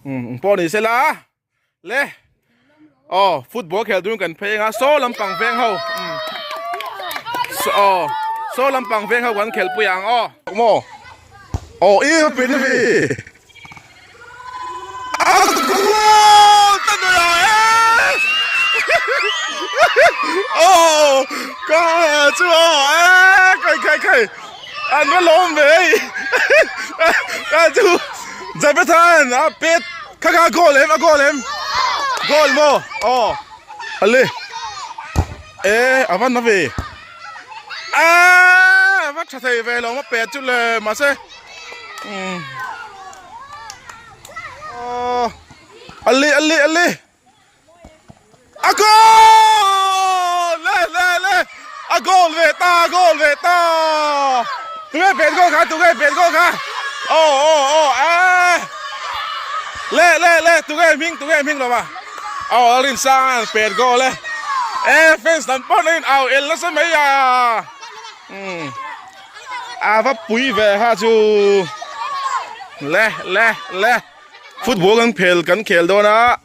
Um pawh ni sela le aw football khel turin kan phei anga saw lampang veng ho um aw saw lampang veng ho kan khelpui ang aw maw aw i a pin a mi a goal ta nuih a e aw ka chu aw e kai kai kai an va lawm ve hei ka chu Jonathan a pet kha kha goal em a goal em goal maw aw ale e a va na ve a va tha thei ve lo ma pet chu le mahse um aw ale ale ale A goal! Le le le! A goal ve ta, a goal ve ta! Tunge pet goal kha, tunge pet goal kha? Oh oh oh eh! Le le le, tunge hming, tunge hming lo ma? Oh, Lalrin sang an pet goal e. Eh, fans lam pawh in au el nasa mai a. Hmm. A va pui ve ha chu. Le le le. Football kan phel kan khel dawn a.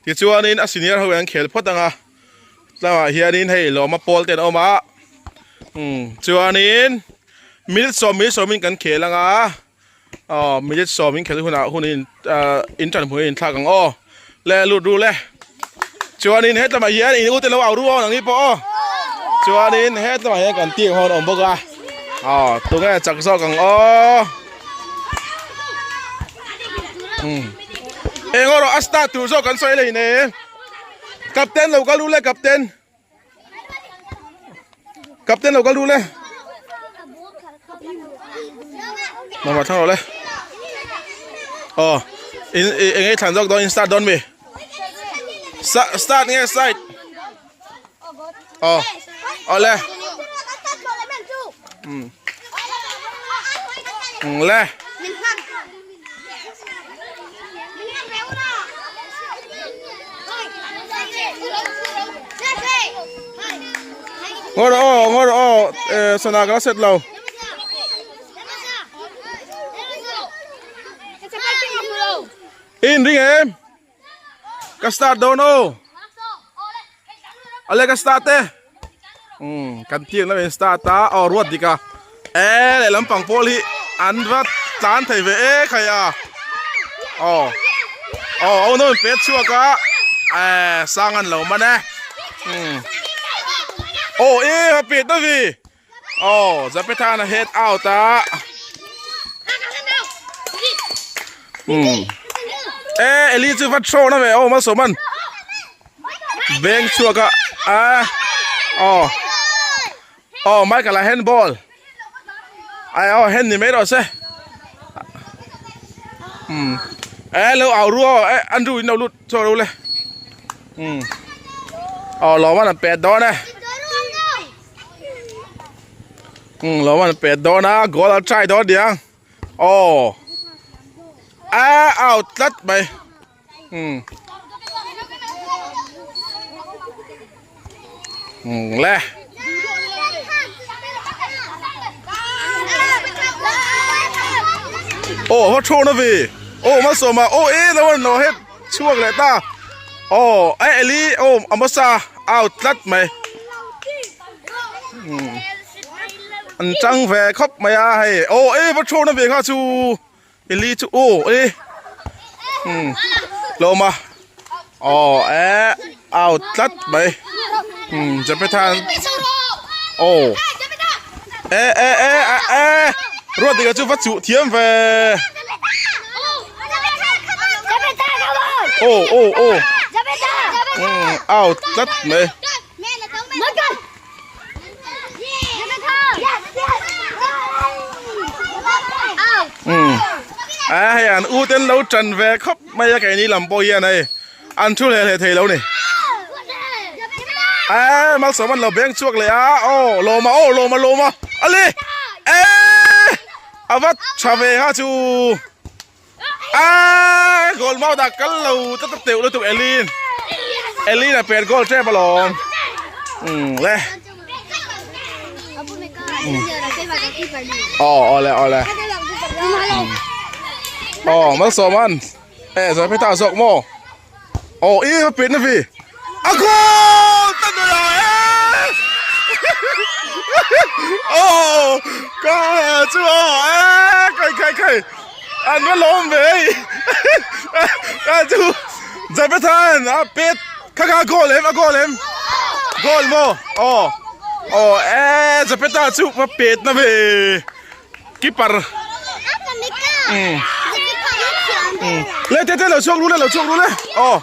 Tichuanin a senior ho an khel phawt ang a, tlangah hianin hei lawma pawl te an awm a, umm chuanin minute sawm minute sawmin kan khel ang a, aw minute sawm in khelh hunah hunin ah in tan hmuh in thlak ang aw, le lut ru le, chuanin hetlamah hian in ute lo au ru awn ang ni pawh aw, chuanin hetlamah hian kan team ho an awm bawk a, aw tunge chak zawk ang aw. Eng erawh a start tur zawk kan sawi leh ne captain lo kal u le captain captain lo kal u le mama thang rawh le aw in eng nge thlan zawk dawn in start dawn mi start nge side aw awle um le ngawr aw ngawr aw sana ka la set lo in ring em Ka start dawn aw. Ale ka start e. Um kan tiang na in start a aw ruat dik a. E leh lampang pawl hi an va tlan thei ve e khai a. Aw. Aw au no in pet chhuak a. E sang an lo man e. Um. Aw e ha pet na vi. Aw Zapethan a head out a. Um. E Eli chu va throw na ve aw Malsawman. Beng chhuak a. A. Aw. Aw Michael a handball. Ai aw hand ni mai rawh se. Um. E lo au ru aw e Andrew in lo lut chaw ro le. Um. Aw lawman an pet dawn e. Um lo man pet dawn a goal a try dawn niang aw a out tlat mai um um le aw va thu na vi aw malsawma aw e lo an lo het chhuak leh ta aw a eli aw amasa out tlat mai an chang ve khawp mai a hei aw e va thu na ve kha chu eli chu aw e um lawma aw e out tlat mai um Japethan aw e e e e Ruatdika chu va chuh thiam ve. Aw aw aw umm out tlat mai umm a hei an u ten lo tan ve khawp mai a keini lam pawh hian hei an thu hle hle thei lo ni a malsawm an lo beng chhuak leh a aw lawma aw lawma lawma ali e A va tha ve ha chu a goal mau dah kal lo ta ta teuh lutuk Elin Elin a pet goal tep alawm um le aw awle awle aw malsawman. E Zapeta zawk maw? Aw i va pet na vi. A goal! Ta nuih a e! Aw ka chu aw e kai kai kai an va lawm ve hei. A chu Zapeta an a pet kha kha goal em a goal em? Goal maw? Aw aw e Zapeta chu va pet na ve. Keeper. Le te te lo chhuak ru le lo chhuak ru le. Aw.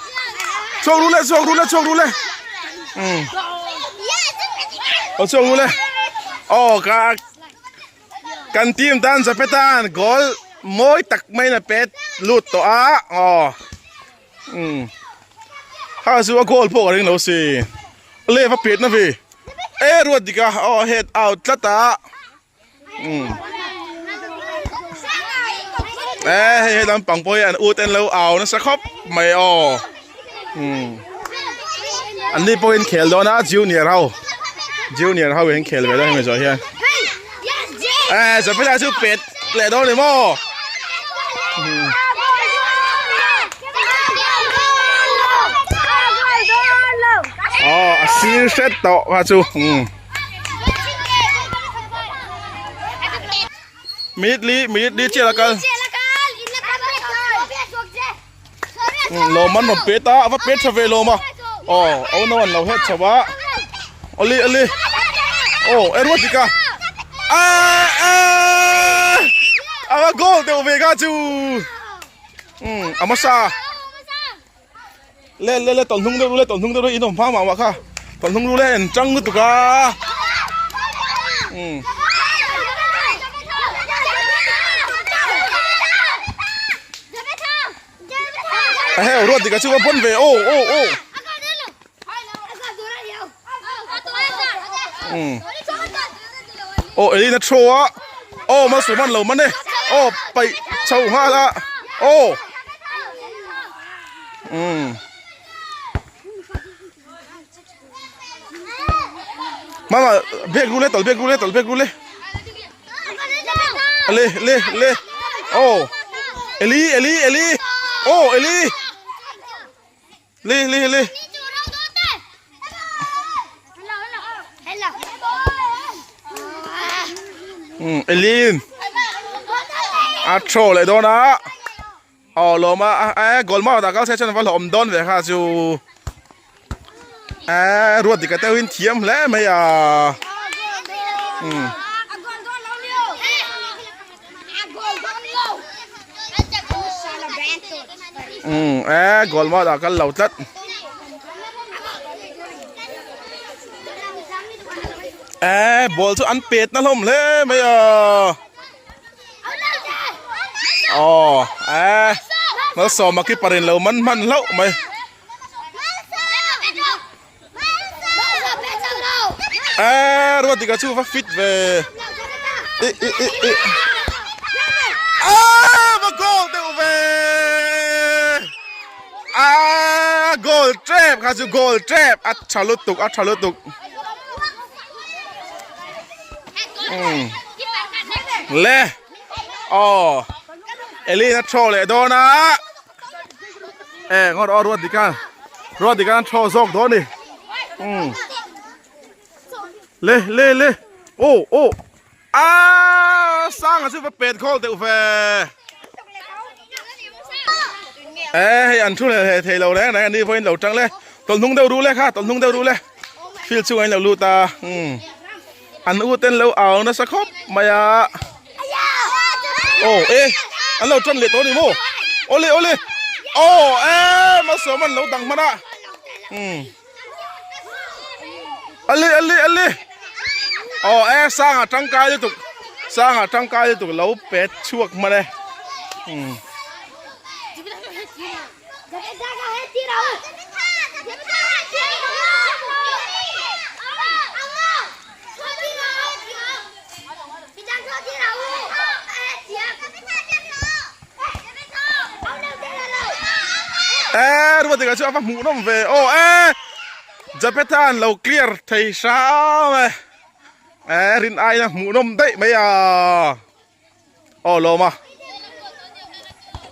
Chhuak ru le chhuak ru le chhuak ru le. Lo chhuak ru le. Aw ka kan team tan Zapetan goal mawi tak mai na pet lut tawh a. Aw. Ha chu a goal pawh ka ring lo si. Le va pet na ve. E ruat dik a. Aw head out tlat a. E hei he lampang pawh hi an ut en lo au nasa khawp mai aw an ni pawhin khel dawn a junior ho junior ho in khel ve dawn hemi zawh hian e Zapeta chu pet leh dawn ni maw. Aw a sir hret tawh kha chu. Minute li minute li chiah la kal lawm an rawn pet a a va pet tha ve lawm a aw a unau an lo het chho a awli awli aw e ruat dik a a a a va goal deuh ve kha chu um a hmasa. Le le le tawlh hnung deuh ru le tawlh hnung deuh ru in awm hma mah mah kha tawlh hnung ru le en chang lutuk a um a heu ruat dik a chu va pawn ve aw aw aw um aw elina throw a aw malsawman lo man e aw paih chho nghal a aw. Umm. Mama, bag ru le, tawlh bag ru le, tawlh bag ru le. Le, le, le. Oh. Eli, Eli, Eli. Oh, Eli. Le, le, le. Um, Elin. A throw leh dawn a. Aw lawm a eh goal mouth ah kal se chuan va hlawm dawn ve kha chu eh ruat dik a teuhin thiam hle mai a um um eh goal mouth ah kal lo tlat eh ball chu an pet na hlawm hle mai a. Aw eh malsawma keeper in lo man hman hlauh mai. Eh Ruatika chu va fit ve i i i i ah va goal deuh ve ah goal trap kha chu goal trap a tha lutuk a tha lutuk. Le aw Elina throw leh dawn a e ngawt aw ruat dik a ruat dik a an throw zawk dawn ni um le le le aw aw a sanga chu va pet khawl deuh ve e hei an thu leh hle thei lo reng reng ani pawhin lo tang le tawlh hnung deuh ru le kha tawlh hnung deuh ru le field chungah in lo lut a um. An u ten lo au nasa khawp mai a. Aw e an lo tan leh tawh a ni maw? Awle awle aw e malsawm an lo dang hman a. Um Ali ali ali aw e sanga tangkai lutuk sanga tangkai lutuk lo pet chhuak hman e. Um. E ruat chu a va hmuh nawm ve aw e Japetha an lo clear thei hram e e rin aina hmuh nawm daih mai a. Aw lawm a.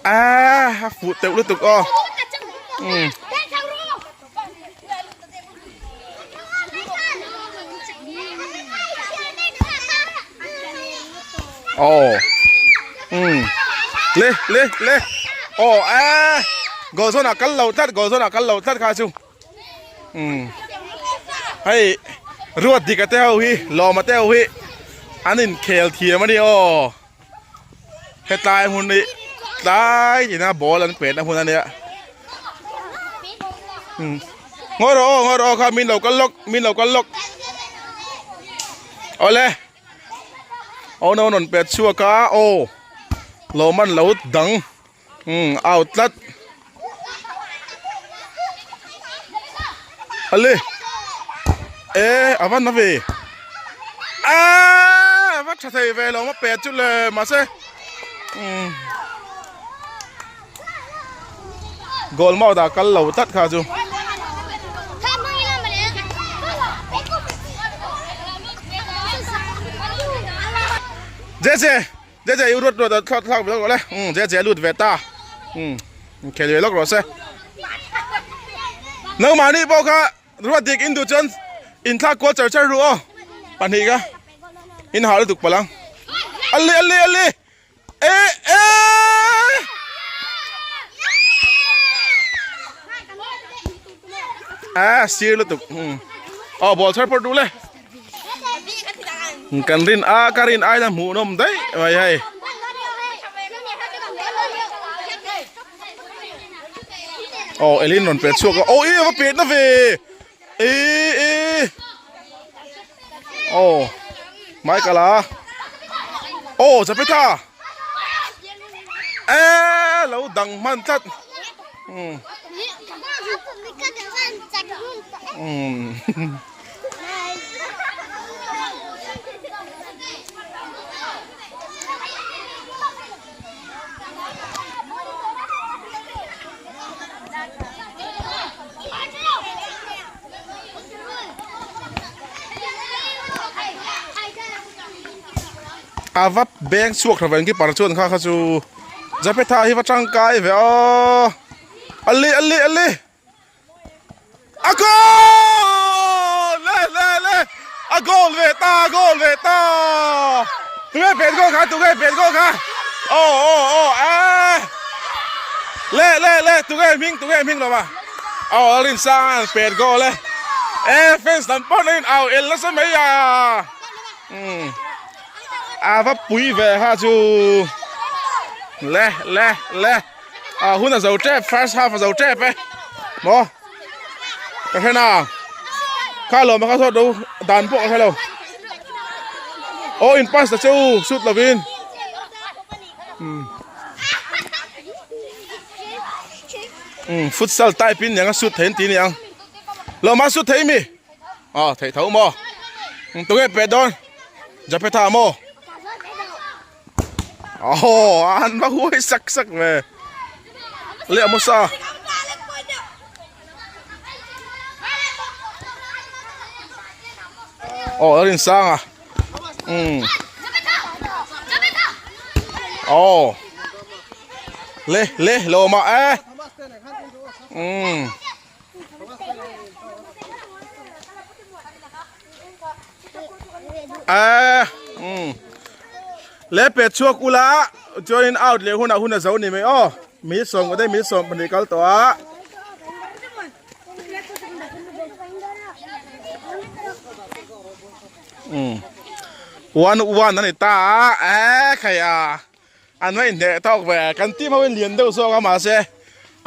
A a fuh teuh lutuk aw. Um. Aw. Um. Le le le. Aw a goal zawn ah kal lo tlat goal zawn ah kal lo tlat kha chu. Um. Hei ruat dik a te ho hi lawm a te ho hi an inkhel thiam a ni aw. Hetlai hmun hi tlai tina ball an pet na hmun a nia umm ngawi rawh aw ngawi rawh aw kha min lo kal lawk min lo kal lawk awle aw no rawn pet chhuak a aw lawm an lo dang umm out tlat ale e a va na ve aaa a va tha thei ve lo ma pet chu le mahse umm goal mouth ah kal lo tlat kha chu. Jese Jeje i ruat ruat a thlak thlak ve lawk rawh le umm Jeje a lut ve ta umm inkhel ve lawk rawh se nangmahni pawh kha ruat dik in duh chuan inthlak kual char char ru aw pahnih kha in hah lutuk palh ang ali ali ali e e a sir lutuk umm aw ball char pawh duh le. Kan rin a ka rin aina hmuh nawm daih mai hei. Aw Elin rawn pet chhuak a aw i va pet na ve e e aw Michael a aw Japetha e lo dang hman tlat um um. A va beng chhuak tha ven keeper chuan kha kha chu Japetha hi va tangkai ve aw ali ali ali. A goal! Le le le! A goal ve ta, a goal ve ta! Tunge pet goal kha, tunge pet goal kha? Oh oh oh ah! Le le le, tunge hming, tunge hming lo ma? Oh, a rin sang an pet goal e. Eh, fans lam pawh in au el nasa mai a. Hmm. A va pui ve kha chu. Le le le. A hun a zo tep first half a zo tep e maw ka hre na kha lawm a kha sawt lo dan pawh ka hre lo aw in pass ta che u shoot lovin um um futsal type in niang a shoot thei an ti niang lawm a shoot thei mi a theih tho maw tunge pet dawn Japetha maw. Aw an va huai sak sak ve le Amosa aw a rin sang a um aw le le lo ma e um a um le pet chhuak ula chuanin out leh hunah hun a zo ni mai aw mi sawm ka dei mi 12 kal tawh a. Um one one a ni ta a e khai a an va inhneh tawk ve kan team ho in lian deuh zawk a mahse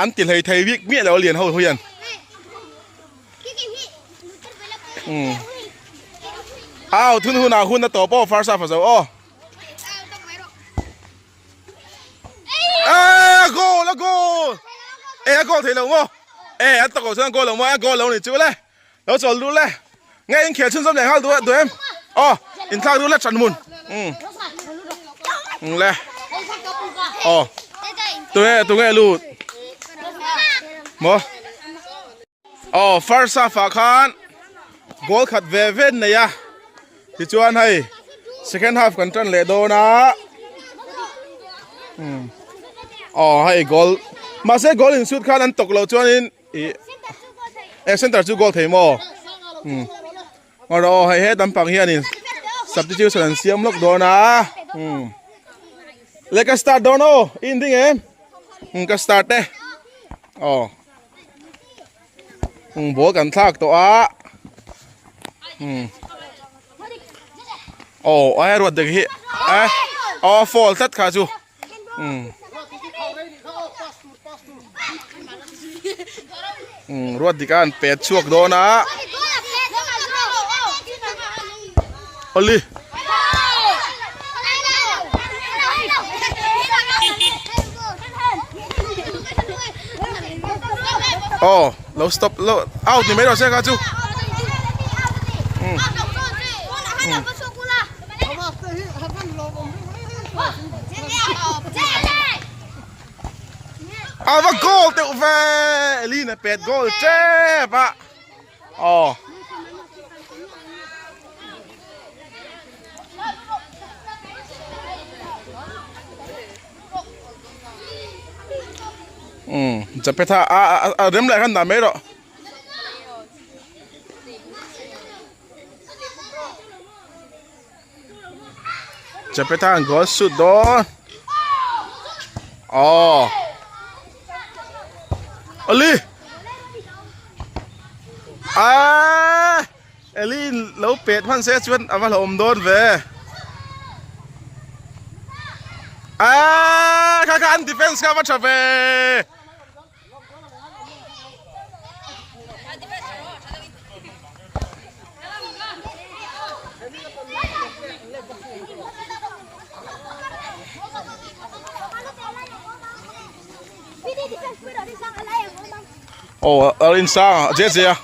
an ti hlei thei bik miah lo a lian ho hian. Um au thun hunah hun a tawp aw first half a zo aw. A goal a goal e a goal thei lo maw e an tawk lo chuan a goal lo maw a goal lo ni chu le lo chawl duh le nge in khel chhunzawm leh nghal duh duh em aw in thlak duh le than hmun um le aw tunge tunge lut maw Aw first half ah khan goal khat ve ve an nei a tichuan hei second half kan tan leh dawn a umm Aw hei goal mahse goal in shoot khan an tawk loh chuanin ih eh center chu goal thei maw umm aw hei he lampang hianin substitution an siam lawk dawn a umm le ka start dawn aw i in ding em umm ka start e aw umm ball kan thlak tawh a umm. Aw ai ruat dek hi eh aw fall tlat kha chu um um ruat dik a an pet chhuak dawn a awli aw lo stop lo out ni mai rawh se kha chu. A va goal teuh ve Elina pet goal tep a aw um Japetha a a rem leh khan dah mai rawh. Japetha an goal shoot dawn aw Ali ah Eli lo pet hman se chuan a va hlauhawm dawn ve ah kha kha an defense kha a va tha ve. Aw a in sang a je je a.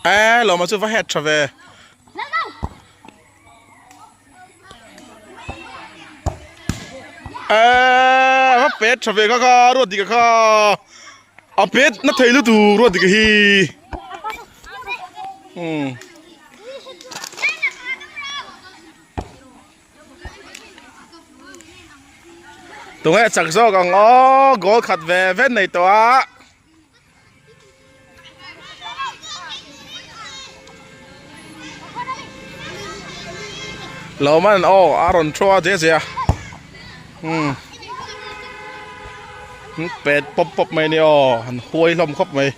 Eee lawma chu va het tha ve. Eee va pet tha ve kha kha ruat dika kha a pet na thei lutuk ruat dika hi umm. Tunge chak zawk ang aw goal khat ve ve nei tawh a. Lawman aw a rawn thu a zia zia umm pet pawp pawp mai a ni aw an huai hlawm khawp mai.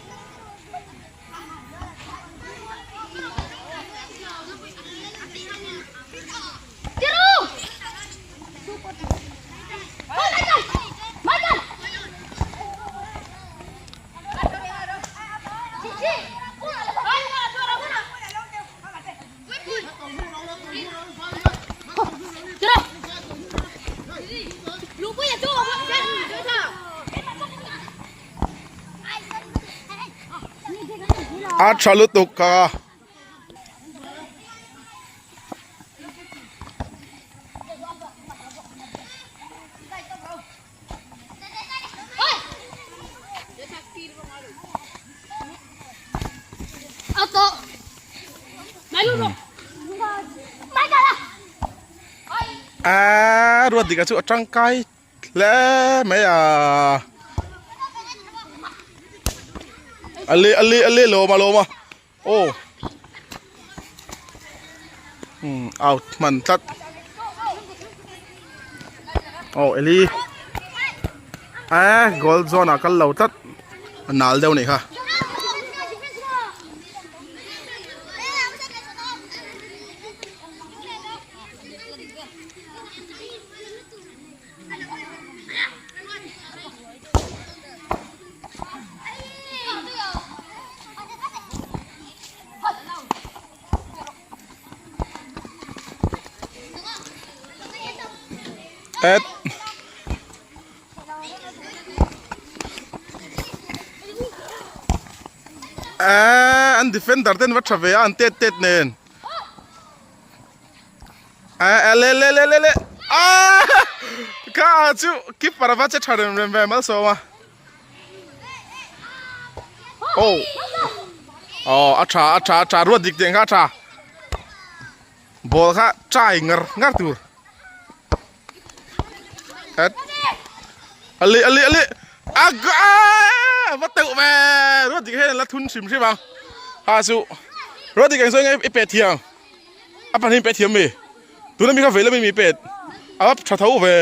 A tha lutuk kha. A ruat dik a chu a tangkai hle mai a ali ali ali lawm a lawm a aw umm out hman tlat aw eli eh goal zawn ah kal lo tlat a nal deuh a nih kha. Et eh an defender ten va tha ve a an tet tet nen. Eh le le le le le ah ka chu keeper va che tha rem rem ve malsawm a. Oh. Oh, a tha a tha a tha ruat dik tih ang kha a tha. Ball kha try ngar ngar tur. Et. Ali ali ali. A va teuh ve. Ruat dik hian la thun hrim hrim ang. Ha chu. Ruat dik ang sawi nge i pe thiang. A pahnih pe thiam mi. Tuna mi kha vei lami mi pet. A va tha tho ve.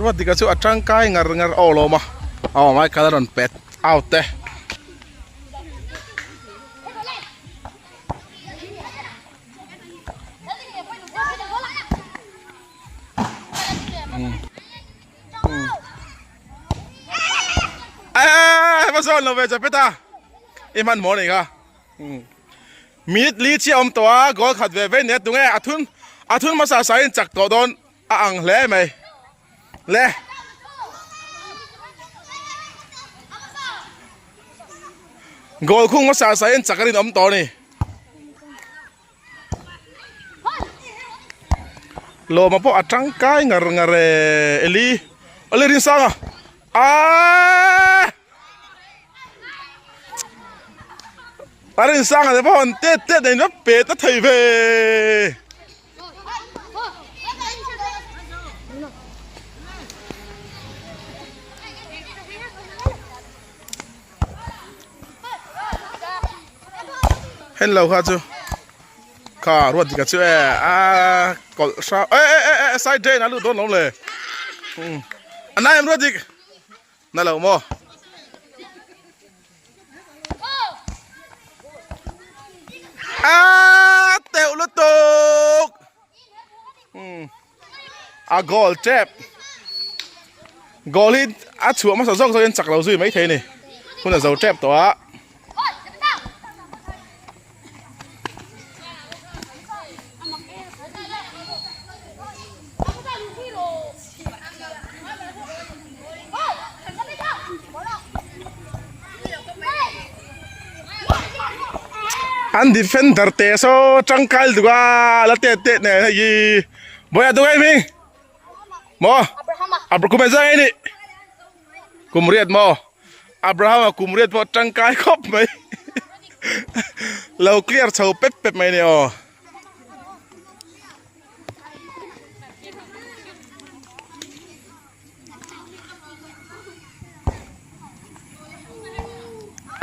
Ruat dika chu a tangkai ngar ngar aw lawm a aw Michael a rawn pet out te. Ê va zawn lo ve Japeta i hman maw ni kha minute li chiah awm tawh a goal khat ve ve nia tunge a thun a thun hmasa sa in chak tawh dawn a ang hle mai le. Goal khung hmasa sa in chak a rinawm tawh a ni. Lawma pawh a tangkai ngar ngar e Eli Eli Rinsanga aaaa A Rinsanga te pawh an tet tet a in va pet a thei ve. Hen lo kha chu kha ruat dika chu e a kawlh hra e e e e side drain a lut dawn lo le a nai em ruat dik na lo maw. A teuh lutuk a goal tep goal hi a chhuah hmasa zawk zawk in chak lo zui mai thei a ni hun a zo tep tawh a. An defender te saw tangkai lutuk a la tet tet nen hei hi bawiah tu nge hming maw Abraham kum engzah nge nih kum riat maw Abraham a kum riat pawh tangkai khawp mai lo clear chho pep pep mai a ni aw.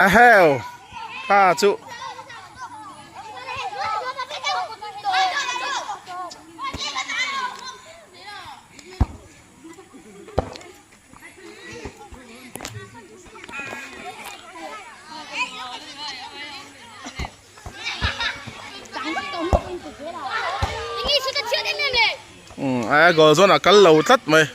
A heo kha chu a goal zawn a kal lo tlat mai.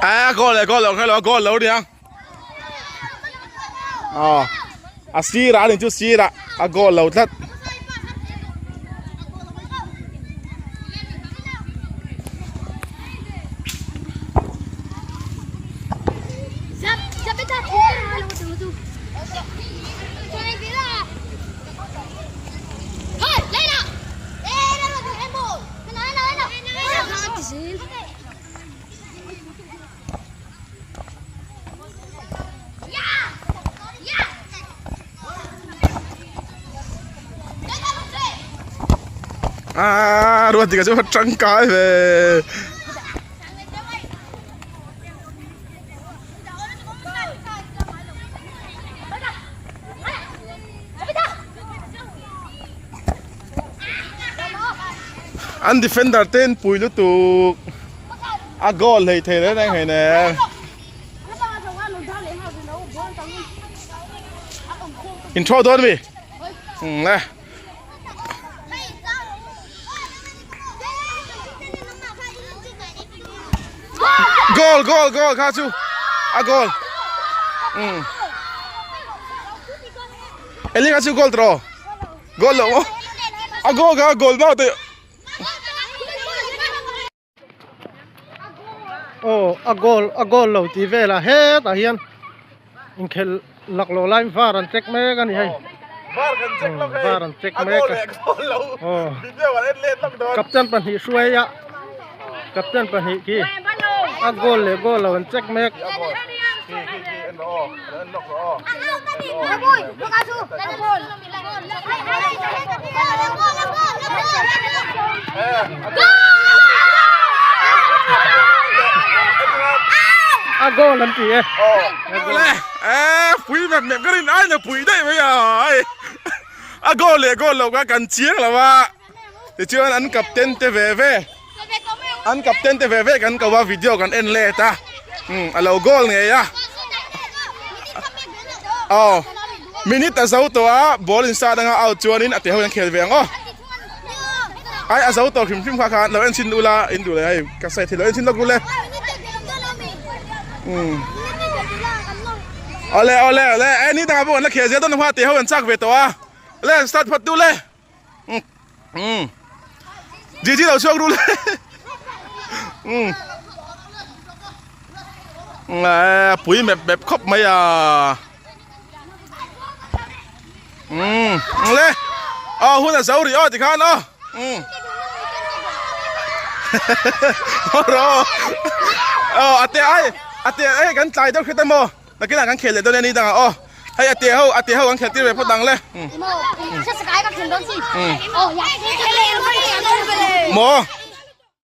A goal le goal lo kha lo goal lo nia a sirah a ni chu sirah a goal lo tlat. A ruat dik a chu tangkai ve. An defender te an pui lutuk a goal hlei thei reng reng hei nen. In throw dawn mi? Um le. Goal goal goal kha chu a goal. Um. Eli kha chu goal tro. Goal lo maw? A goal kha goal mau te. Aw a goal a goal lo tih velah hetah hian inkhelh laklawh laiin var an check mek a ni hei. Var kan check lawk hei. Var an check A mek goal a. leh goal lo. Aw. Video an en let lawk dawn. Captain pahnih hruai a captain pahnih khi a goal leh goal lo an check mek. A goal. Khi khi khi en rawh aw. Lo en lawk rawh aw. A goal an ti e. Le eh pui mep mep ka rin ai na pui daih mai a ai a goal leh goal lo kha kan chiang lo a tichuan an captain te ve ve an captain te ve ve kan ko a video kan en let a um a lo goal ngei a aw minute a zo tawh a ball in sa danga out chuanin a ti ho in an khel ve ang aw ai a zo tawh hrim hrim kha khan lo en chhin ula in duh leh hei ka sawi thei lo en chhin lawk ru le um awle awle awle e ni dangah pawh kan la khel zel dawn a ti ho an chak ve tawh a le start phat tu le um GG lo chhuak ru le um pui mep mep khawp mai a. Um le aw hun a zo rih aw tikhan aw um ro aw ate ai ate ai kan tlai deuh hret emaw nakinah kan khel leh dawn ania ni dangah aw hei ate ho ate ho kan khel tir ve phawt ang le um maw.